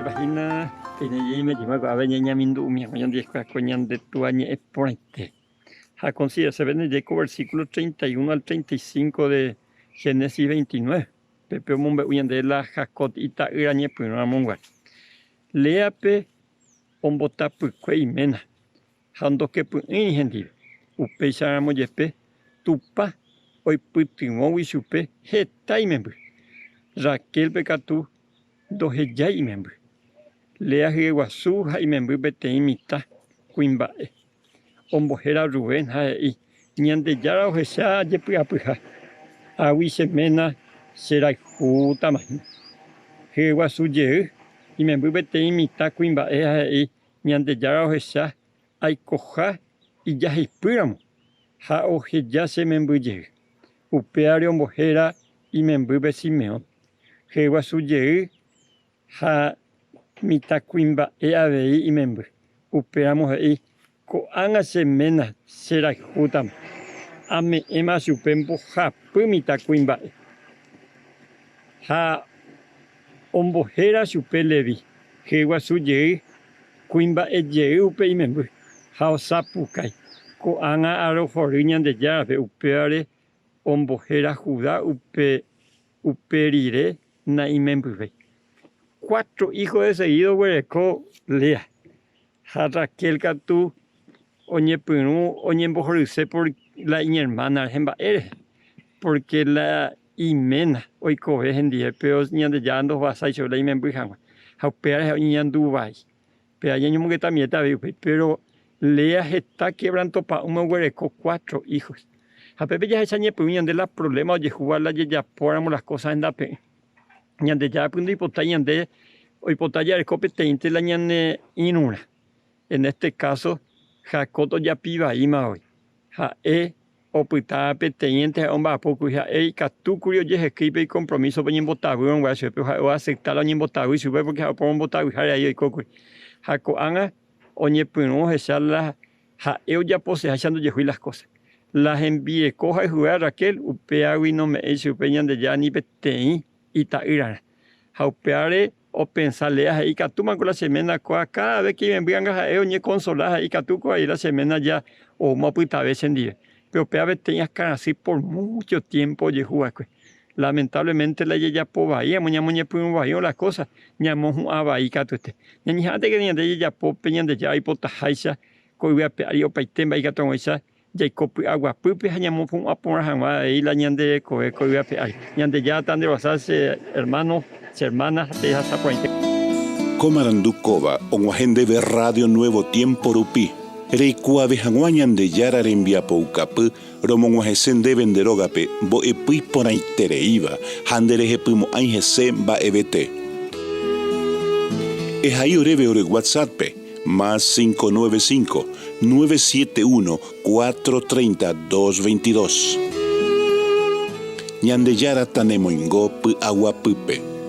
Mba'eichaitépa hína peine jeýma jeýma ko'ápe ñañamindu'umi hag̃ua ñandejekuaa ko ñande Túa ñe'ẽ porãite. Ha akonsiderase pende ko versículo 31 al 35 de Génesis 29, pépe omombe'u ñandéve la Jacob ita'ýra ñepyrũ ramo guare. Léape ombotapykue iména ha ndokepy'ỹiri hendive. Upéicharamo jepe, Tupã oipytyvõgui chupe heta imemby. Raquélpe katu ndohejái imemby. Lea hyeguasu ha imemby peteĩ mitã kuimba'e. Ombohéra Rubén ha he'i, Ñandejára ohecha jepy'apyha, águi che ména che rayhútama hína. Hyeguasu jey imemby peteĩ mitã kuimba'e ha he'i, Ñandejára ohecha aikoha ijaheipýramo ha oheja che memby jey. Upévare ombohéra imembýpe Simeón. Hyeguasu jey ha mitãkuimba'e avei imemby. Upéramo he'i, Ko'ág̃a che ména che rayhútama, ame'ẽma chupe mbohapy mitãkuimba'e. Ha ombohéra chupe Levi, hyeguasu jey, kuimba'e jey upe imemby, ha osapukái, Ko'ág̃a arohory Ñandejárape, upévare ombohéra Judá upe upe rire na'imembyvéi. Cuatro hijo de seguido oguereko Lea, ha Raquel katu oñepyrũ oñembohoryse por la iñermána rehe. Mba'e rehe? Pórke la iména oikove hendive, péro Ñandejára ndohovasái chupe la imemby hag̃ua, ha upéva rehe oñeñandu vai. Péva ñañomongetamiéta avei upéi. Péro Lea heta kevrantopa'ũme oguereko cuatro hijos. Ha pépe jahecha ñepyrũ ñande la provléma ojehúva la jajapóramo las kósa hendape'ỹ. Ñandejára ndoipotái ñande oipota jareko peteĩnte la ñane irũrã. En este káso Jacob ojapi vaíma voi. Ha'e opyta peteĩnte ha'e omba'apo kuri, ha'e ikatu kuri ojehekýi pe ikompromísope oñembotavýrõ guare chupe, péro ha'e oasepta la oñembotavy chupe pórke ha'e oporombotavyháre ai oiko kuri. Ha ko'ág̃a oñepyrũ ohecha la ha'e ojaposeháicha ndojehúi las kósa. La hembireko ohayhuvéva Raquel, upévagui nome'ẽi chupe Ñandejára ni peteĩ ita'ýrarã. Ha upévare Opensa Lea he'i, Ikatúmako la che ména kóa, káda ves ke imemby anga ha'e oñekonsola he'i, Ikatúko avei la che ména ja oúma opytave chendive. Péro upéva peteĩ akãrasy por múcho tiémpo ojehu va'ekue. Lamentáblemente la jajapo vai amo ñamoñepyrũ vaírõ la kósa, ñamohu'ã vai katuete. Ñañeha'ãntekena ñande jajapo pe Ñandejára oipotaháicha ko yvy ape ári opaite mba'e ikatu hag̃uáicha Jaiko py'aguapýpe ha ñamopu'ã porã hag̃ua avei la ñande rekove ko yvy ape ári. Ñandejára tanderoasa che hermano, che hermana ha pehasa porãite. Ko marandu kóva og̃uahẽ ndéve Radio Nuevo Tiempo rupi. Reikuaave hag̃ua Ñandejára rembiapoukapy romog̃uahẽse ndéve nde rógape mbo'epy iporãitereíva ha nderehepymo'ãi hese mba'evete. Ehai oréve ore WhatsApp-pe, más 595 971 430 222. Ñandejára tanemoingo py'aguapýpe.